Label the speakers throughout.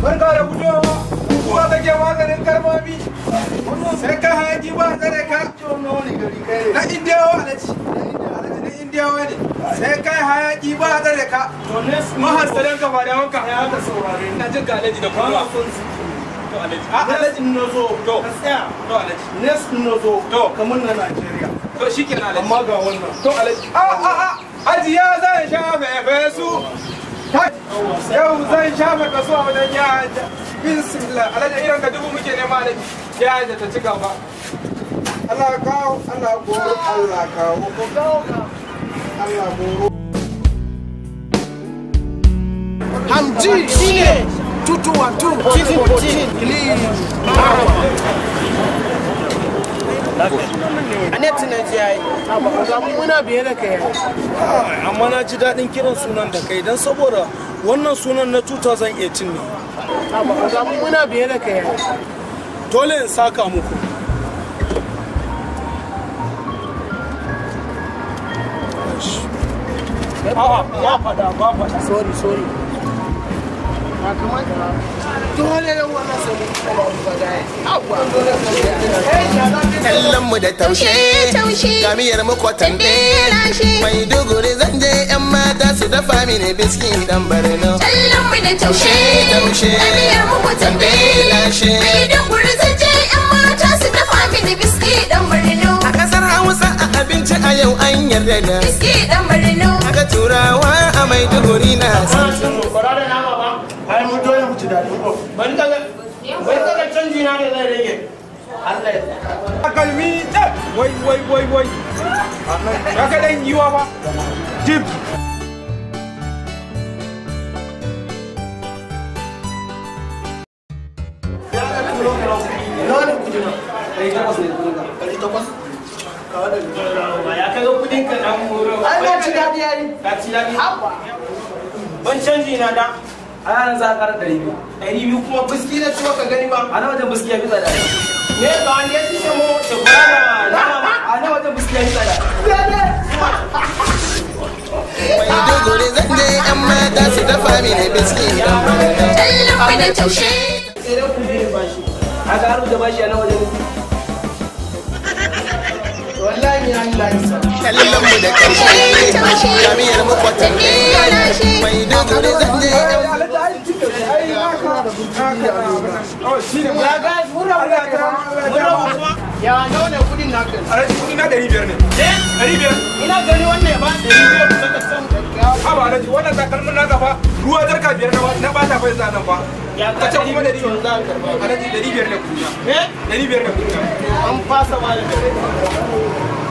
Speaker 1: Barka da fitowa, kuwa kake maganin karmami. Sai ka haji ba tsare ka. Na Indiyawa Alhaji. Alhaji na Indiyawa ne. Sai kai hayaki ba tsare ka. Mahassadan ka ba da wanka. Ina jin ka Alhaji da kuma. To Alhaji. A Alhaji
Speaker 2: na zo.
Speaker 1: To.
Speaker 2: Ka tsaya.
Speaker 1: To Alhaji.
Speaker 2: Next na zo.
Speaker 1: To.
Speaker 2: Kamar na Najeriya.
Speaker 1: To shikenan Alhaji.
Speaker 2: Amma ga wannan.
Speaker 1: To Alhaji. A a a. Hajiya zan sha fefe su. Yau zan sha fefe su a wajen ya. Bismillah. Alhaji irin ka dubu muke nema Alhaji. Ya da ta ci gaba. Allah kawo, Allah goro, Allah kawo. Allah goro.
Speaker 3: Hamji shine 2212 2014. Muna biye da kai.
Speaker 2: Amma na ji daɗin kiran sunan da kai don saboda wannan sunan na 2018 ne.
Speaker 3: Muna biye da kai.
Speaker 2: Dole in saka muku. A'a, ba faɗa, ba faɗa.
Speaker 3: Sorry, sorry. Ba kamata. Dole yau wannan sai mun koma ba gaya.
Speaker 4: Kallon mu da taushe, gamiyar mu kwatande. Maiduguri zan je yan mata su dafa mini biski dan Barno.
Speaker 5: Kallon mu da taushe,
Speaker 4: Taushe,
Speaker 5: gamiyar mu kwatande.
Speaker 4: Lashe.
Speaker 5: Maiduguri zan je yan mata su dafa mini biski dan Barno.
Speaker 4: A kasar Hausa a abinci a yau an yarda da.
Speaker 5: Biski dan Barno.
Speaker 4: Aka turawa a Maiduguri na san.
Speaker 2: Bara da nama ba.
Speaker 3: Ai mun dole mu ci daɗin ko.
Speaker 2: Bari ka ga canji na ne zai rage. Allah ya
Speaker 1: Takalmi tab. Wai wai wai wai. Ya ka dan yiwa ba. Jib.
Speaker 3: Nawa ne kudi na? 800 ne kudin ka. 800? Kawo da
Speaker 2: Ya kaga kudin ka dan muro.
Speaker 3: Ai na ci daɗi yayi.
Speaker 2: Ka ci daɗi.
Speaker 3: Haba.
Speaker 2: Ban canji na da.
Speaker 6: A ranar za a ƙara 200.
Speaker 2: 200 kuma biski na ci ka gani ba.
Speaker 6: A nan wajen biski ya fi tsada.
Speaker 2: Me ba wani ya ci samo da kwara nama ba.
Speaker 6: A nan wajen biski ya fi tsada.
Speaker 4: Maiduguri zan je yan mata su dafa mini biski dan Barno.
Speaker 5: Kallon mu da taushe.
Speaker 2: Sai dai ku biye bashi.
Speaker 6: Aka rubuta bashi a nan wajen.
Speaker 3: Wallahi ni Allah ya sa.
Speaker 4: Kallon mu da taushe, gamiyar mu kwatande. Maiduguri zan je yan
Speaker 1: Alhaji ai tun da ai naka. Naka. Oh shine.
Speaker 3: Ya guys, mun rabu da kai.
Speaker 2: Mun rabu kuma.
Speaker 3: Ya nawa ne kudin naka?
Speaker 1: Alhaji kudi na 500 ne.
Speaker 2: Eh?
Speaker 1: 500.
Speaker 2: Ina gani wannan ya ba 200 ku saka can.
Speaker 1: Haba Alhaji wannan takalmin naka fa ruwa jarka biyar na bata fa yanzu nan fa.
Speaker 2: Ya
Speaker 1: Ka ce kuma 500.
Speaker 3: Za ka karba.
Speaker 1: Alhaji 500 ne kudi na.
Speaker 2: Eh?
Speaker 1: 500 ne kudi na.
Speaker 2: An fasa ba da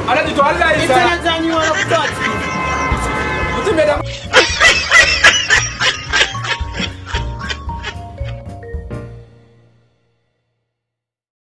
Speaker 1: Alhaji to Allah ya
Speaker 2: Ita
Speaker 1: sa.
Speaker 2: na jani wani fito a ciki.
Speaker 1: Mutum mai da